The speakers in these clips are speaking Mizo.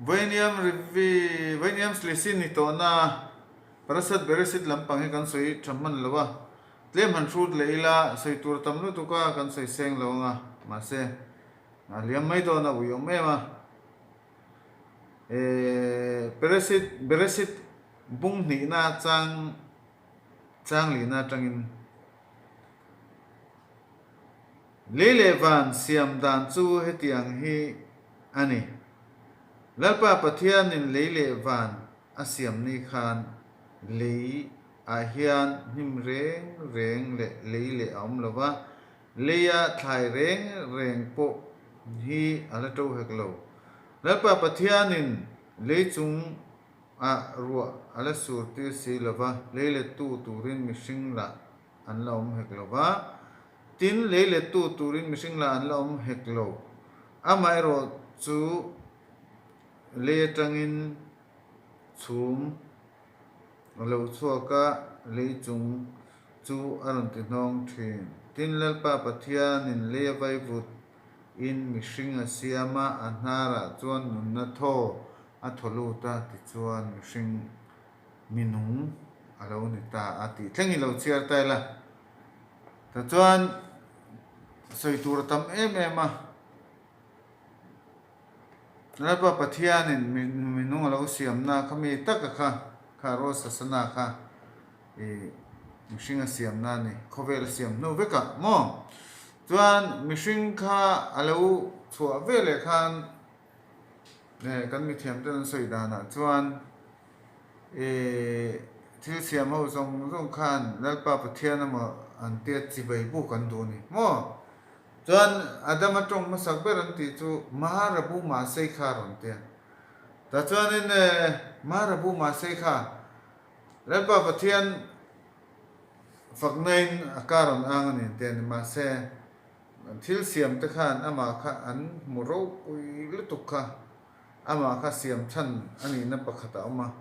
Vawiiniam Rivi, Vawiiniam Slisi ni tawhna Parasat Beresit lampang hi kan sawi tha hman lo a, tlem han hrut leh ila sawi tur tam lutuk a kan sawi seng lo anga, mahse a liam mai dawn a ui awm em a. E Peresit, Beresit bung hnihna chang chang lihna atangin Lei leh van siam dan chu hetiang hi a ni. Lalpa Pathianin lei leh van a siam ni khan lei ah hian hnim reng reng leh lei leh a awm lo va, leia thlai reng reng pawh hi a la to hek lo. Lalpa Pathianin lei chung ah ruah a la sur tir si lo va, lei lettu turin mihring lah an la awm hek lo va, tin, lei lettu turin mihring lah an la awm hek lo. Amaherawh chu lei atangin chhum a lo chhuak a, lei chung chu a rawn ti hnawng thin. Tin, Lalpa Pathianin lei a vaivut in mihring a siam a, a hnarah chuan nunna thaw a thaw lut a, tichuan mihring mi nung a lo ni ta a tih thleng i lo chhiar ta ila. Tichuan sawi tur a tam em em a, Lalpa Pathianin mi nung a lo siamna kha mi taka kha kha Rosh Hashanah kha ih mihring a siamna a ni, khawvel a siam hnu vekah maw? Chuan mihring kha a lo chhuah veleh khan kan mithiamten an sawi danah chuan Ih, thil siam ho zawng zawng khan Lalpa Pathian emaw an tia chibai buk an duh a ni maw? Chuan Adama tawng hmasak ber an tih chu Maharabu Mahsei kha a rawn tia. Tah chuanin Maharabu Mahsei kha Lalpa Pathian faknain a kar rawn ang a ni an tia a ni. Mahse, thil siam te khan amah kha an hmu ropui lutuk kha. Amah kha siam chhan a nihna pakhat a awm a,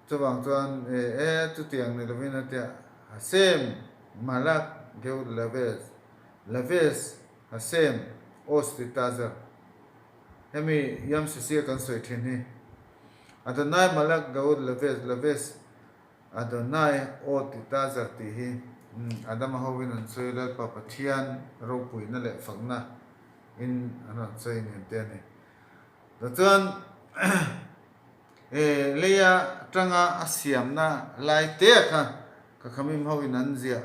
chuvang chuan e e chutiang ni lovin a tia Hashem Malak Geud Laves Laves Hashem Os Titazer hemi Yam Shishia kan sawi thin hi Adonai Malak Geud Laves Laves Adonai O Titazer tih hi Adama hovin an sawi Lalpa Pathian ropuina leh fakna in an rawn sawi nen te a ni. Tichuan e leia tanga a siamna lai te kha ka khamim ho in an ziah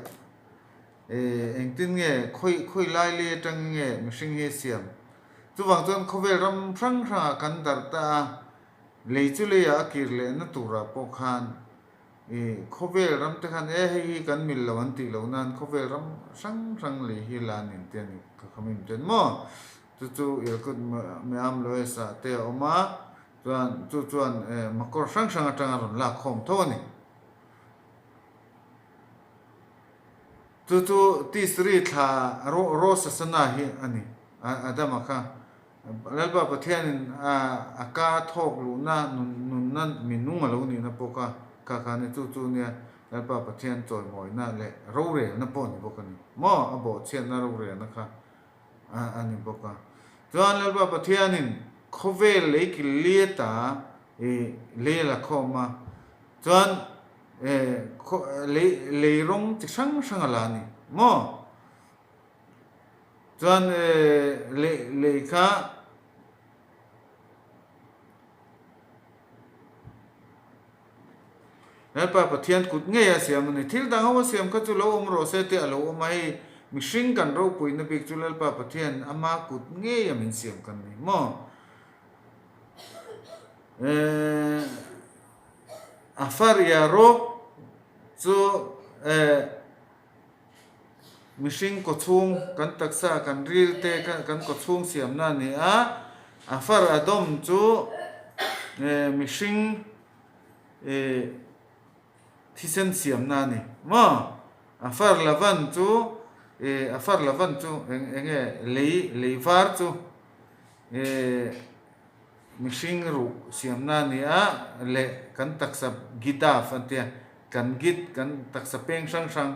e engtin nge khawi khawi lai lei atangin nge mihring hi a siam. Chuvang chuan khawvel ram hrang hrangah kan darh ta a, lei chu leiah a kir lehna turah pawh khan I khawvel ram te khan e hei hi kan mil lo an tih loh nan khawvel ram hrang hrang lei hi la nin te a ni ka kha mim ten maw chu chu Irkut Meam Loes ah te a awm a chuan chu chuan makawr hrang hrang atanga rawn lak khawm tho a ni. Chu chu Tisri thla Rosh Hashanah hi a ni Adama kha Lalpa Pathianin a ka thawk luhna nunna mi nung a lo nihna pawh kha kha kha a ni. Chu chu nia Lalpa Pathian chawimawina leh rorelna pawh a ni bawk a ni. Maw a bawhchhiatna rorelna kha a ni bawk a. Chuan Lalpa Pathianin khawvel lei kil liata i lei a la khawm a, chuan lei lei rawng chi hrang hrang a la a ni. Maw? Chuan lei lei kha Lalpa Pathian kut ngei a siam a ni. Thil dang ho a siam kha chu lo awm rawh se tih a lo awm a, hei mihring kan ropuina bik chu Lalpa Pathian ama kut ngei a min siam kan ni maw? A faria rawk chu Mihring kawchhung kan taksa kan ril te kan kawchhung siamna a ni a, a far a dawm chu mihring thisen siamna a ni maw? A far la van chu a far la van chu eng enge lei lei var chu mihring ruh siamna a ni a leh kan taksa gidaf an tia kan git kan taksa peng hrang hrang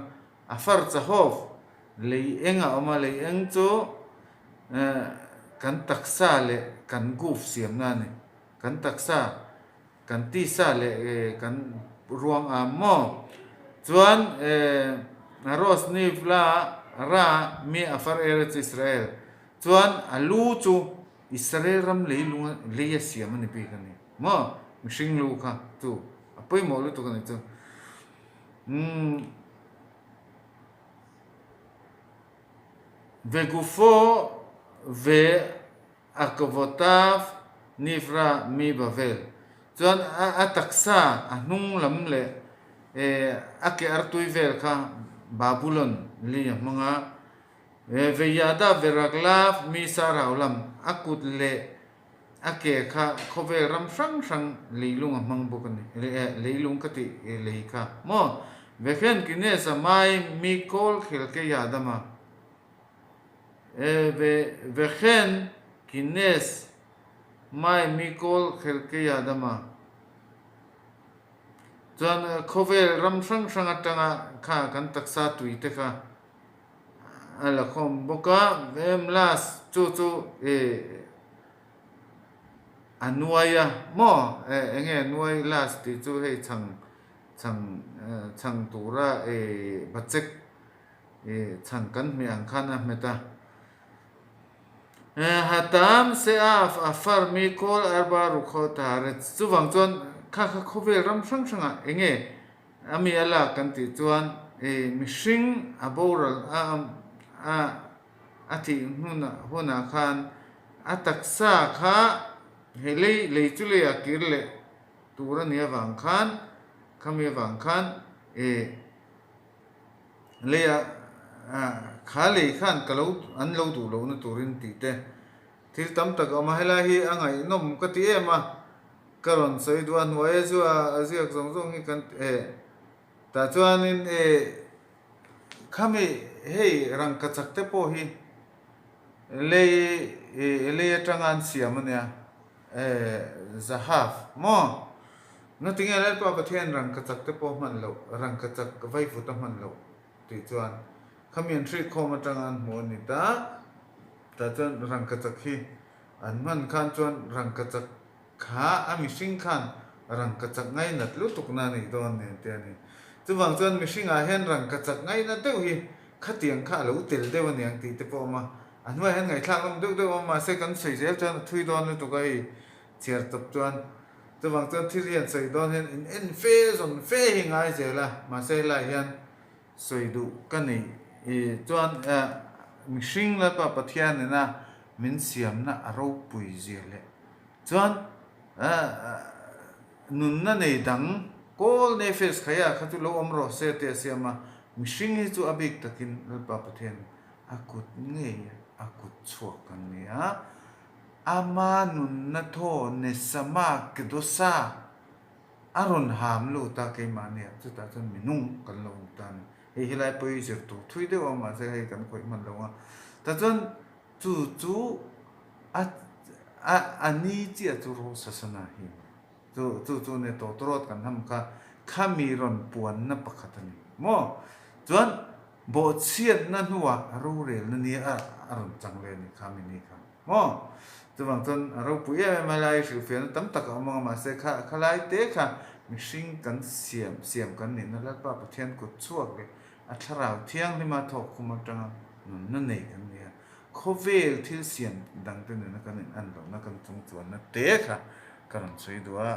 A far chahawk lei eng a awm a, lei eng chu kan taksa leh kan guf siamna a ni. Kan taksa, kan tisa leh kan ruang am maw? Chuan Rose Nivla Ra mi Afar Eretz Israel chuan a lu chu Israel ram leilunga lei a siam a ni bik a ni maw? Mihring lu kha chu a pawimawh lutuk a ni chu. Umm. Vegufo ve Akvotav Nivra mi Bavel chuan a taksa a hnung lam leh a ke artui vel kha Babulon li a hmang a. Veyada Veraklav mi Sarau lam a kut leh a ke kha khawvel ram hrang hrang leilung a hmang bawk a ni. Leilung ka tih lei kha maw? Vekhen Kines a mai mi kawl khel ke Yadama. Vekhen Kines mai mi kawl khel ke Yadama. Chuan khawvel ram hrang hrang atanga kha kan taksa tui te kha a la khawm bawk a, last chu chu ih a nuai a maw eng nge nuai last tih chu hei chhang chhang chhang tura ih bachek ih chhang kan hmeh ang khan a hmet a. Hatam Seaf Afar mi Kol Arba Rukhot Haaretz chuvang chuan kha kha khawvel ram hrang hrangah eng nge A mi a lak kan tih chuan i mihring a boral a a a thih hnunah hunah khan a taksa kha hei lei lei chu leiah kir leh tur a nih avang khan khami avang khan i leiah kha lei khan ka lo an lo duh lohna turin tih te thil tam tak a awm a helai hi a ngaihnawm ka ti em a. Ka rawn sawi duh a, hnuaia chu a ziak zawng zawng hi kan eh tah chuanin eh khami hei rangkachak te pawh hi lei eh lei atanga an siam a nia eh zahaf maw natinge Lalpa Pathian rangkachak te pawh hman loh rangkachak vaivut a hman loh tih chuan khami an hrikhawm atanga an hmuh a ni ta tah chuan rangkachak hi An hman khan chuan rangkachak kha a mihring khan rangkachak ngainat lutukna a nih dawn nen te a ni. Chuvang chuan mihringah hian rangkachak ngaina deuh hi khatiang kha a lo tel deuh a niang tih te pawh a awm a. A hnuaiah hian ngaihthlak nawm deuh deuh a awm mahse kan sawi zel chuan a thui dawn lutuk a hei chhiar tawp chuan. Chuvang chuan thil hi an sawi dawn hian in en fe zawn fe hi ngai zel a mahse helaiah hian Sawi duh ka nei i chuan mihring Lalpa Pathian nena min siamna a ropui zia leh chuan nunna nei dang kawl nefesh khaia kha chu lo awm rawh se tih a siam a, mihring hi chu a bik takin Lalpa Pathian a kut ngei a kut chhuak kan ni a, ama nunna thaw nesama kedosa A rawn ham lut a keimahnia chutah chuan minung kan lo ni ta a ni. Hei helai pawh hi zir tur thui deuh a mahse hei kan khawih hman lo a. Tah chuan chu chu a a a ni chiah chu Rosh Hashanah hi a ni. Chu chu chu nia tawtawrawt kan ham kha khami rawn puanna pakhat a ni maw? Chuan bawhchhiatna hnuah rorelna ni a a rawn chang leh a ni khami ni kha. Maw? Chuvang chuan a ropui em em a lai hrilhfiahna tam tak a awm ang a, mahse kha khalai te kha mihring kan siam siam kan nihna Lalpa Pathian kut chhuak leh a thlarau thianghlima thawk khum atanga nunna nei kan ni a, khawvel thil siam dangte nena kan in an lohna kan chung chuanna te kha ka rawn sawi duh a.